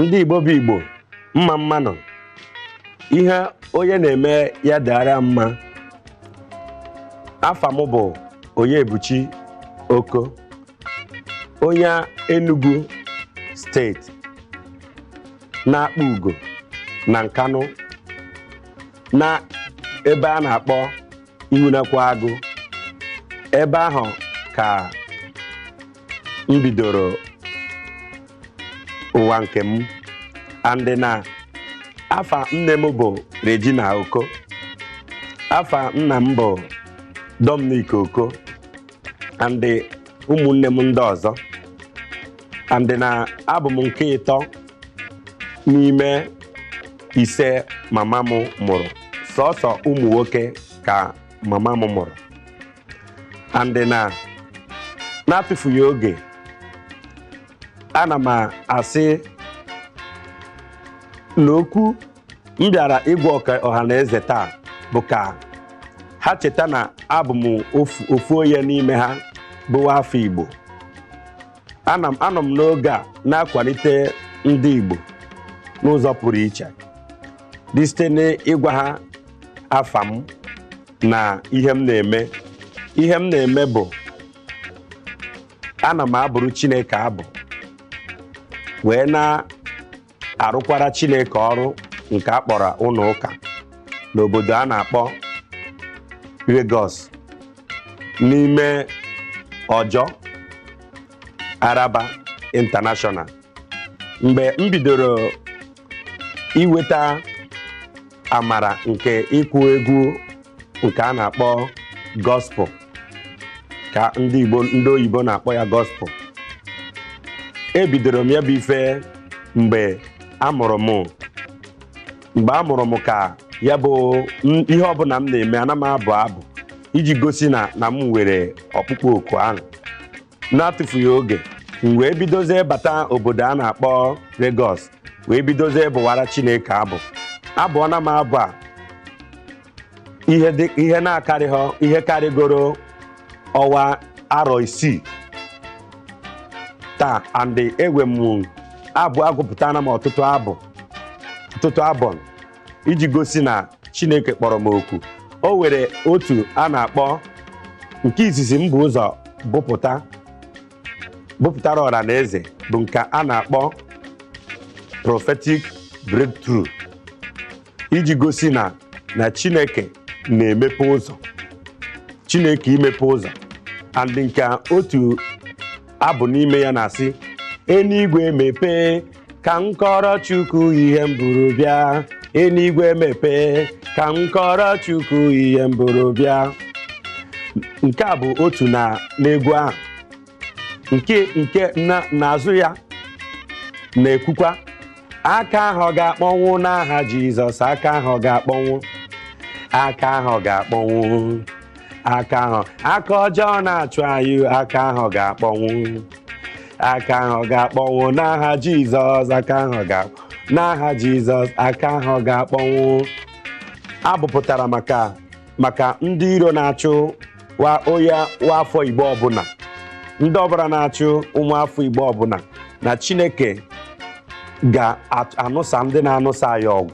Ndị Igbo bụ Igbo, mma mmanụ. Ihe onye na-eme ya dara mma. Afa m bụ Onyebuchi Oko, onye Enugu steeti, na-akpọ Ugo na Nkanụ, na ebe a na-akpọ Ihunekwa Agụ. Ebe ahụ ka m bidoro ụwa nke m. And na afa nne m bụ Regina Oko, afa nna m bụ Dominic Oko, and ụmụnne m ndị ọzọ. And na abụ m nke ịtọ n'ime ise mama m mụrụ. Sọsọ ụmụ nwoke ka mama m mụrụ. And na na-atụfughị oge, ana m asị na okwu m bịara ịgwa ọha na eze taa bụ ka ha cheta na abụ m ofu onye n'ime ha bụ afọ Igbo. Anọ m n'oge a na-akwalite ndị Igbo n'ụzọ pụrụ iche dị site n'ịgwa ha afa m na ihe m na-eme. Ihe m na-eme bụ ana m abụrụ Chineke abụ, wee na-arụkwara Chineke ọrụ nke a kpọrọ ụlọ ụka n'obodo a na-akpọ Lagos, n'ime Ọjọọ Araba International. Mgbe m bidoro iweta amara nke ịkụ egwu nke a na-akpọ gospel, ka ndị Igbo, ndị oyibo na-akpọ ya gospel, ebidoro m ya bụ ife mgbe amụrụ m. Mgbe a mụrụ m ka ya bụ ihe ọbụla m na-eme, ana m abụ abụ iji gosi na m nwere ọkpụkpọ oku ahụ. Na-atụfughị oge, m wee bidozie bata obodo a na-akpọ Lagos, wee bidozie bụwara Chineke abụ. Abụọna m abụ a ihe na-akarịghọ ihe karịgoro ọnwa arọ 6 taa. And enwe m abụ, agụpụtana m ọtụtụ abụ, ọtụtụ abụ iji gosi na Chineke kpọrọ m oku. O nwere otu a na-akpọ nke izizi m bụ ụzọ bụpụtara ọra na eze, bụ nke a na-akpọ Prophetic Breakthrough, iji gosi na Chineke na-emepe ụzọ, Chineke imepe ụzọ. And nke otu abụ n'ime ya na-asị: "Eluigwe mepee ka m kọrọ Chukwu ihe m buru bịa, eluigwe mepee ka m kọrọ Chukwu ihe m buru bịa." Nke a bụ otu na n'egwu ahụ. Nke n'azụ ya na-ekwukwa: "Aka ahụ ga-akpọnwụ n'aha Jizọs, aka ahụ ga-akpọnwụ, aka ahụ ga-akpọnwụ, aka ahụ, aka ọjọọ na-achụ anyị, aka ahụ ga-akpọnwụ, aka ahụ ga-akpọnwụ n'aha Jizọs, aka ahụ ga n'aha Jizọs, aka ahụ ga-akpọnwụ." Abụpụtara maka ndị iro na-achụ wa onye afọ Igbo ọbụla, ndị ọbụla na-achụ ụmụ afọ Igbo ọbụla, na Chineke ga-anụsa ndị na-anụsa ya ọgụ,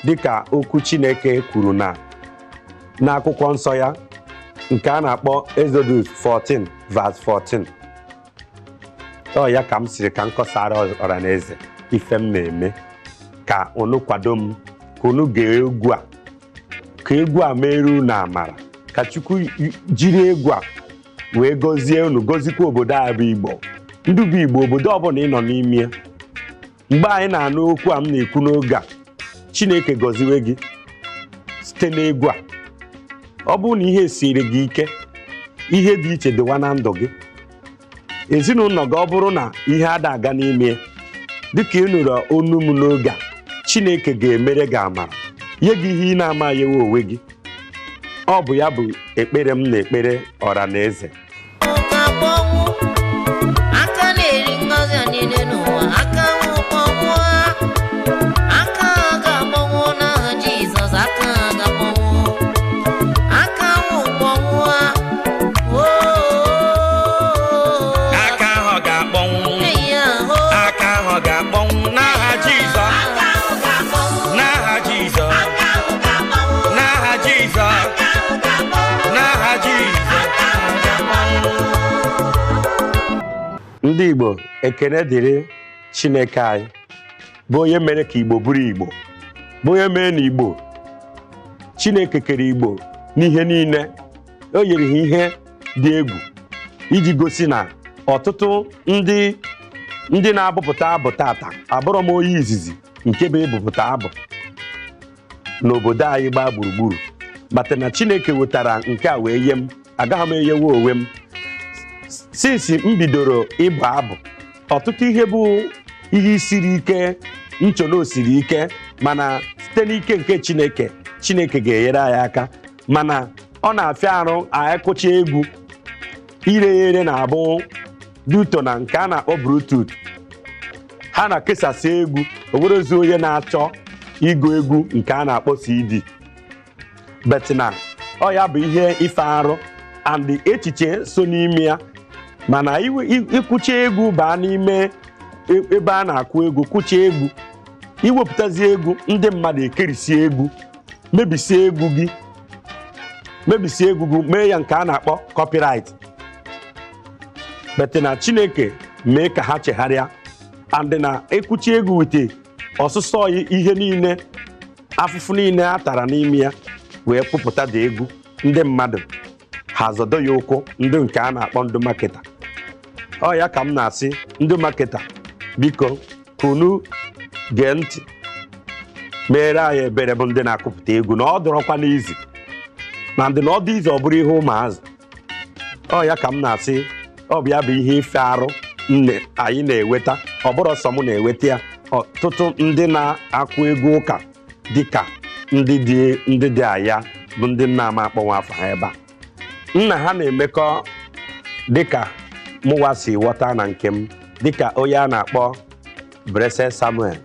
dịka okwu Chineke kwuru na n'akwụkwọ nsọ ya nke a na-akpọ Exodus 14 verse 14. Ọ ya ka m siri ka m kọsara ọra na eze ife m na-eme, ka unu kwado m, ka unu gee egwu a, ka egwu a mere unu amara, ka Chukwu jiri egwu a wee gọzie unu, gọzikwa obodo a bụ Igbo. Ndị bụ Igbo, obodo ọbụla ị nọ n'ime ya mgbe anyị na-anụ okwu a m na-ekwu n'oge a, Chineke gọziwe gị site n'egwu a. Ọ bụrụ na ihe siri gị ike, ihe dị iche dịwa na ndụ gị, ezinụlọ gị, ọ bụrụ na ihe ada aga n'ime, dịka ị nụrụ onu m n'oge a, Chineke ga-emere gị amara, nye gị ihe ị na-amaghị onwe gị. Ọ bụ ya bụ ekpere m na ekpere ọra na eze. Aka na-eri ngọzi a niile n'ụwa, aka nwụkpọnwụ, aka ga-akpọnwụ n'aha Jizọs, aka ga-akpọnwụ, aka nwụkpọnwụ. Aka ahụ ga-akpọnwụ, aka ahụ ga-akpọnwụ n'aha Ndị Igbo, ekene dịrị Chineke anyị, bụ onye mere ka Igbo bụrụ Igbo, bụ onye mere na Igbo. Chineke kere Igbo n'ihe niile, o nyere ha ihe dị egwu iji gosi na ọtụtụ ndị na-abụpụta abụ tata abụrọ m onye izizi nke bụ ịbụpụta abụ n'obodo anyị gbaa gburugburu, mata na Chineke wetara nke a wee nye m, agaghị m enyewe onwe m. Since m bidoro ịbụ abụ, ọtụtụ ihe bụ ihe siri ike, nchọna siri ike, mana site n'ike nke Chineke, Chineke ga-enyere anyị aka. Mana ọ na-afịa arụ anyị kụcha egwu, ire ya ere na-abụ duto na nke a na-akpọ Bluetooth. Ha na-ekesasị egwu, o nwerezi onye na-achọ ịgụ egwu nke a na-akpọ CD. But na ọ ya bụ ihe ife arụ and echiche so n'ime ya. Mana ịkwụcha egwu baa n'ime ebe a na-akụ egwu, kwụcha egwu, iwepụtazi egwu, ndị mmadụ ekerisie egwu, mebisie egwu gị, mebisie egwu gị, mee ya nke a na-akpọ copyright. But na Chineke mee ka ha chegharịa, and na ekwuchi egwu wite ọsụsọ ihe niile, afụfụ niile a tara n'ime ya wee kwupụta dị egwu, ndị mmadụ ha zọdo ya ụkwụ, ndị nke a na-akpọ ndị marketer. Ọ ya ka m na-asị ndị marketer, biko kunu gee ntị, mere anyị ebere bụ ndị na-akụpụta egwu, na ọ dọrọkwa n'izi na ndị na ọ dị izi, ọ bụrụ ihe ụmụazị. Ọ ya ka m na-asị, ọ bụ ya bụ ihe ife arụ anyị na-eweta, ọ bụrụ sọ m na-eweta ya, ọtụtụ ndị na-akụ egwu ụka dịka ndị dị aya bụ ndị nna ama akpọnwụ afọ ha ebe a, nna ha na-emekọ dịka mụwa si ghọta na nke m, dịka onye a na-akpọ Blessed Samuel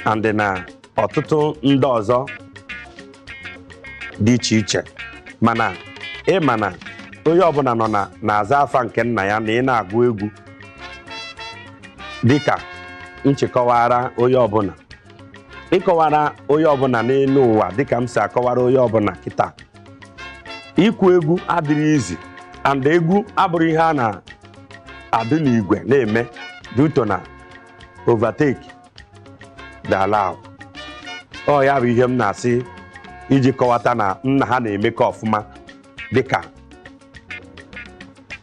and na ọtụtụ ndị ọzọ dị iche iche. Mana ịma na onye ọbụla nọ na na-aza afa nke nna ya na ị na-agụ egwu, dịka nchịkọwara onye ọbụla, ịkọwara onye ọbụla n'elu ụwa, dịka m si akọwara onye ọbụla kịta, ịkụ egwu adịrị izi, and egwu abụrụ ihe a na-adị n'igwe na-eme due na overtake the allow. Ọ ya bụ ihe m na-asị iji kọwata na nna ha na-emekọ ọfụma dịka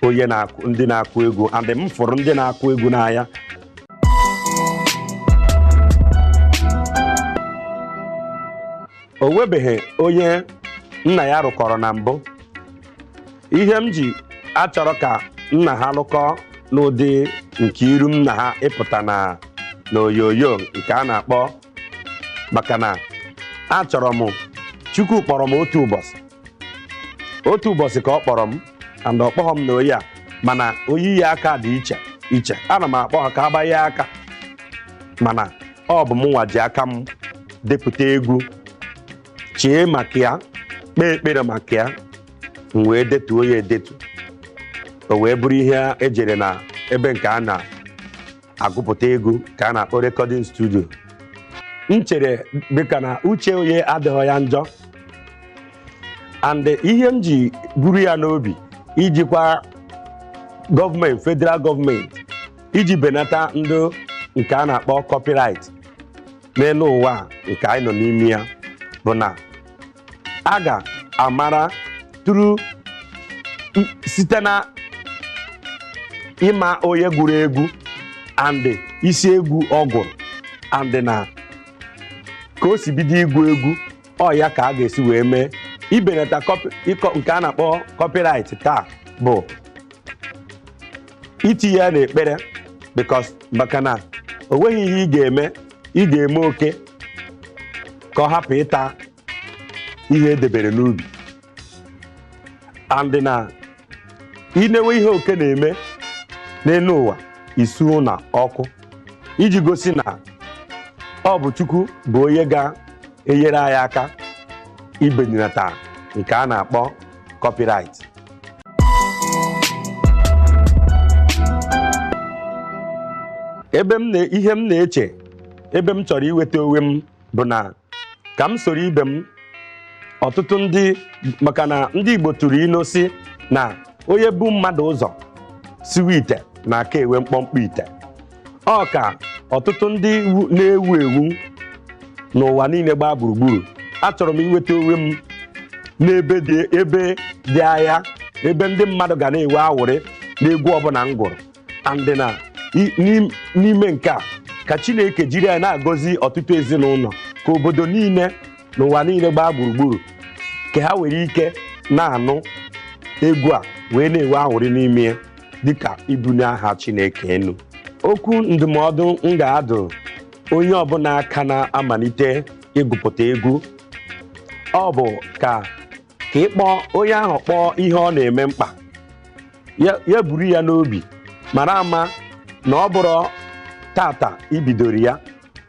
onye na-akụ, ndị na-akụ egwu, and m fụrụ ndị na-akụ egwu n'anya. O nwebeghị onye nna ya rụkọrọ na mbụ. Ihe m ji achọrọ ka nna ha lụkọ n'ụdị nke iru nna ha ịpụta na n'onyonyo nke a na-akpọ, maka na achọrọ m, Chukwu kpọrọ m otu ụbọchị, otu ụbọchị ka ọ kpọrọ m, and ọ kpọghọ m na oyi a, mana oyiyi aka dị iche iche, ana m akpọ ha ka ha gbanye aka, mana ọ bụ mụnwa ji aka m depụta egwu, chee maka ya, kpee ekpere maka ya, m wee detuo ya edetu, o wee bụrụ ihe ejere na ebe nke a na-agụpụta egwu ka a na-akpọ recording studio. M chere dịka na uche onye adịghị ya njọ, and ihe m ji buru ya n'obi ijikwa gọọmenti, federal gọọmenti, iji benata ndị nke a na-akpọ copyright n'elu ụwa nke anyị nọ n'ime ya, bụ na a ga-amara tụrụ site na ịma onye gụrụ egwu and isi egwu ọ gụrụ, and na ka o si bido ịgụ egwu, ọ ya ka a ga-esi wee mee ibenata nke a na-akpọ copyright taa, bụ itinye ya n'ekpere, because maka na o nweghị ihe ị ga-eme, ị ga-eme oke ka ọ hapụ ịta ihe edebere n'ubi, and na inewe ihe oke na-eme n'elu ụwa isu na ọkụ, iji gosi na ọ bụ Chukwu bụ onye ga-enyere anyị aka ibenata nke a na-akpọ copyright. Ebe m na ihe m na-eche, ebe m chọrọ iweta onwe m bụ na ka m soro ibe m ọtụtụ ndị, maka na ndị Igbo tụrụ ilu si na onye bụ mmadụ ụzọ siwe ite na-aka enwe mkpọmkpọ ite. Ọ ka ọtụtụ ndị na-ewu ewu n'ụwa niile gbaa gburugburu. Achọrọ m inweta onwe m n'ebe dị ebe dị anya, ebe ndị mmadụ ga na-ewe awụrị n'egwu ọbụla m gụrụ. And na n'ime nke a ka Chineke jiri ya na-agọzi ọtụtụ ezinụlọ, ka obodo niile n'ụwa niile gbaa gburugburu, ka ha were ike na-anụ egwu a wee na-enwe aṅụrị n'ime ya, dịka ibunye aha Chineke elu. Okwu ndụmọdụ m ga-adụ onye ọbụla aka na-amalite ịgụpụta egwu, ọ bụ ka ịkpọ onye ahụ kpọọ ihe ọ na-eme mkpa ya buru ya n'obi, mara ama na ọ bụrụ tata ibidoro ya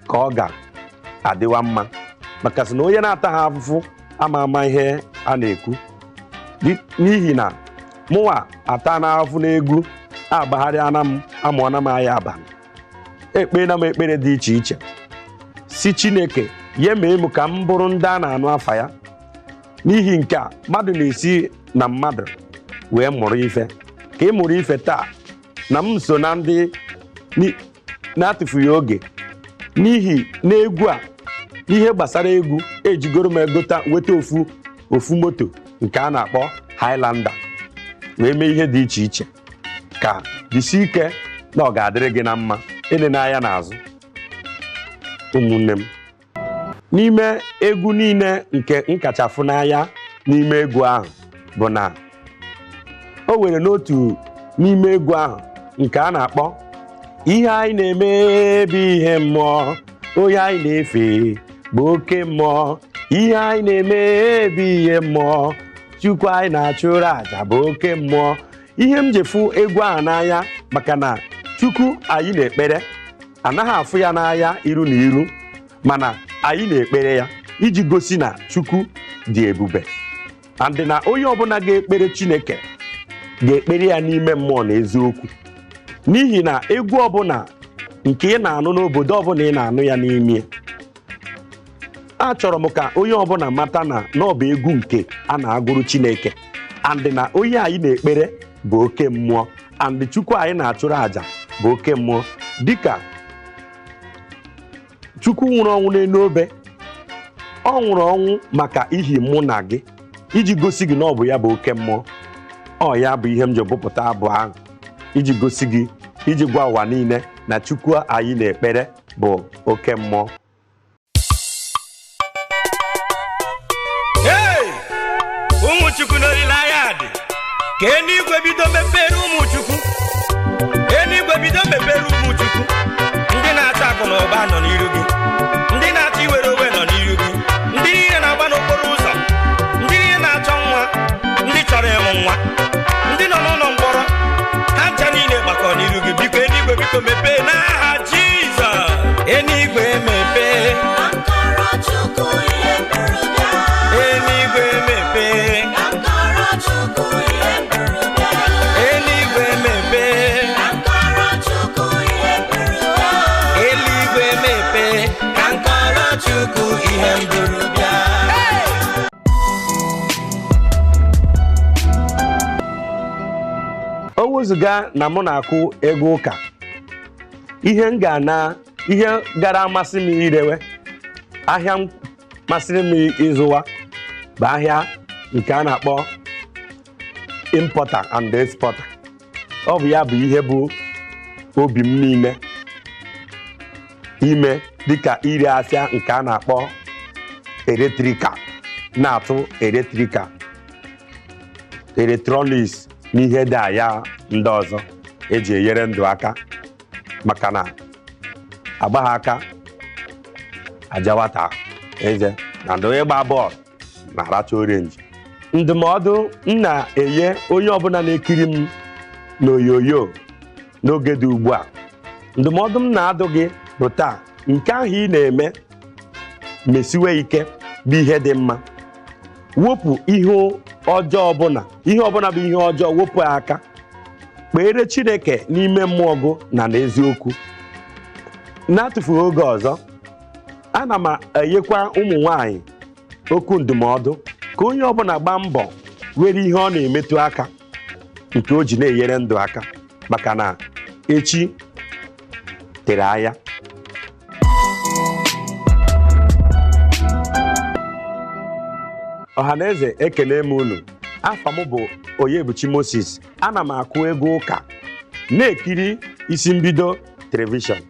ka ọ ga-adịwa mma, maka sị na onye na-ata ha afụfụ ama ama ihe a na-ekwu. N'ihi na mụnwa ata na afụfụ n'egwu, agbagharịana m, amụọna m anya abalị, ekpeela m ekpere dị iche iche si Chineke ya mee m ka m bụrụ ndị a na-anụ afa ya. N'ihi nke a, mmadụ na-esi na mmadụ wee mụrụ ife. Ka ị mụrụ ife taa na m so na ndị na-atụfughị oge, n'ihi na egwu a, ihe gbasara egwu, ejigoro m egota nweta ofu moto nke a na-akpọ Highlander wee mee ihe dị iche iche. Ka jisi ike na ọ ga-adịrị gị na mma, ele n'anya n'azụ. Ụmụnne m, n'ime egwu niile nke m kacha fụ n'anya n'ime egwu ahụ bụ na o nwere n'otu n'ime egwu ahụ nke a na-akpọ ihe anyị na-eme bụ ihe mmụọ, onye anyị na-efe bụ oke mmụọ, ihe anyị na-eme bụ ihe mmụọ, Chukwu anyị na-achụrụ àjà bụ oke mmụọ. Ihe m ji fụ egwu ahụ n'anya maka na Chukwu anyị na-ekpere anaghị afụ ya n'anya iru na iru, mana anyị na-ekpere ya iji gosi na Chukwu dị ebube, and na onye ọbụla ga-ekpere Chineke ga-ekpere ya n'ime mmụọ na eziokwu. N'ihi na egwu ọbụla nke ị na-anụ n'obodo ọbụla ị na-anụ ya n'ime, achọrọ m ka onye ọbụla mata na ọ bụ egwu nke a na-agụrụ Chineke, and na onye anyị na-ekpere bụ oke mmụọ, and Chukwu anyị na-achụrụ àjà bụ oke mmụọ. Dịka Chukwu nwụrụ ọnwụ n'elu obe, ọ nwụrụ ọnwụ maka ihi mụ na gị, iji gosi gị na ọ bụ ya bụ oke mmụọ. Ọ ya bụ ihe m ji bụpụta abụ ahụ, iji gosi gị, iji gwa ụwa niile na Chukwu anyị na-ekpere bụ oke mmụọ. Hey! Ụmụ Chukwu n'olileanya dị ka eluigwe bido mepere ụmụ Chukwu, eluigwe bido mepere ụmụ Chukwu. Ndị na-achọ akụ na ụba nọ n'iru gị, ndị na-achọ iwere onwe nọ n'iru gị, ndị niile na-agba n'okporo ụzọ, ndị niile na-achọ nwa, ndị chọrọ ịmụ nwa, ndị nọ n'ụlọ mkpọrọ, ha ncha niile gbakọ n'iru gị. Biko eluigwe, biko mepee n'aha Jizọs. Eluigwe mepee, eluigwe mepee, eluigwe mepee, eluigwe mepee, ka m kọrọ Chukwu ihe m buru bịa. O wezụga na mụ na-akụ egwu ụka, ihe m ga na ihe gara amasị m irewe, ahịa m masịrị m ịzụwa bụ ahịa nke a na-akpọ importer and exporter. Ọ bụ ya bụ ihe bụ obi m niile ime, dịka ire afịa nke a na-akpọ electrical, na-atụ electrical, electronics na ihe dị aya ndị ọzọ eji enyere ndụ aka, maka na agbagha aka ajawata eze na ndị onye gba bọọlụ na-aracha orenji. Ndụmọdụ m na-enye onye ọbụla na-ekiri m n'onyonyo n'oge dị ugbu a, ndụmọdụ m na-adụ gị bụ taa, nke ahụ ị na-eme mesiwe ike bụ ihe dị mma. Wepụ ihe ọjọọ ọbụla, ihe ọbụla bụ ihe ọjọọ, wepụ aka. Kpeere Chineke n'ime mmụọ gị na n'eziokwu. Na-atụfughị oge ọzọ, ana m enyekwa ụmụ nwanyị okwu ndụmọdụ ka onye ọbụla gbaa mbọ were ihe ọ na-emetụ aka nke o ji na-enyere ndụ aka, maka na Echi tere anya. Ọhaneze, ekele m unu. Afa m bụ Onyebuchi Moses. Ana m akụ egwu ụka na-ekiri Isi Mbido Telivishọn.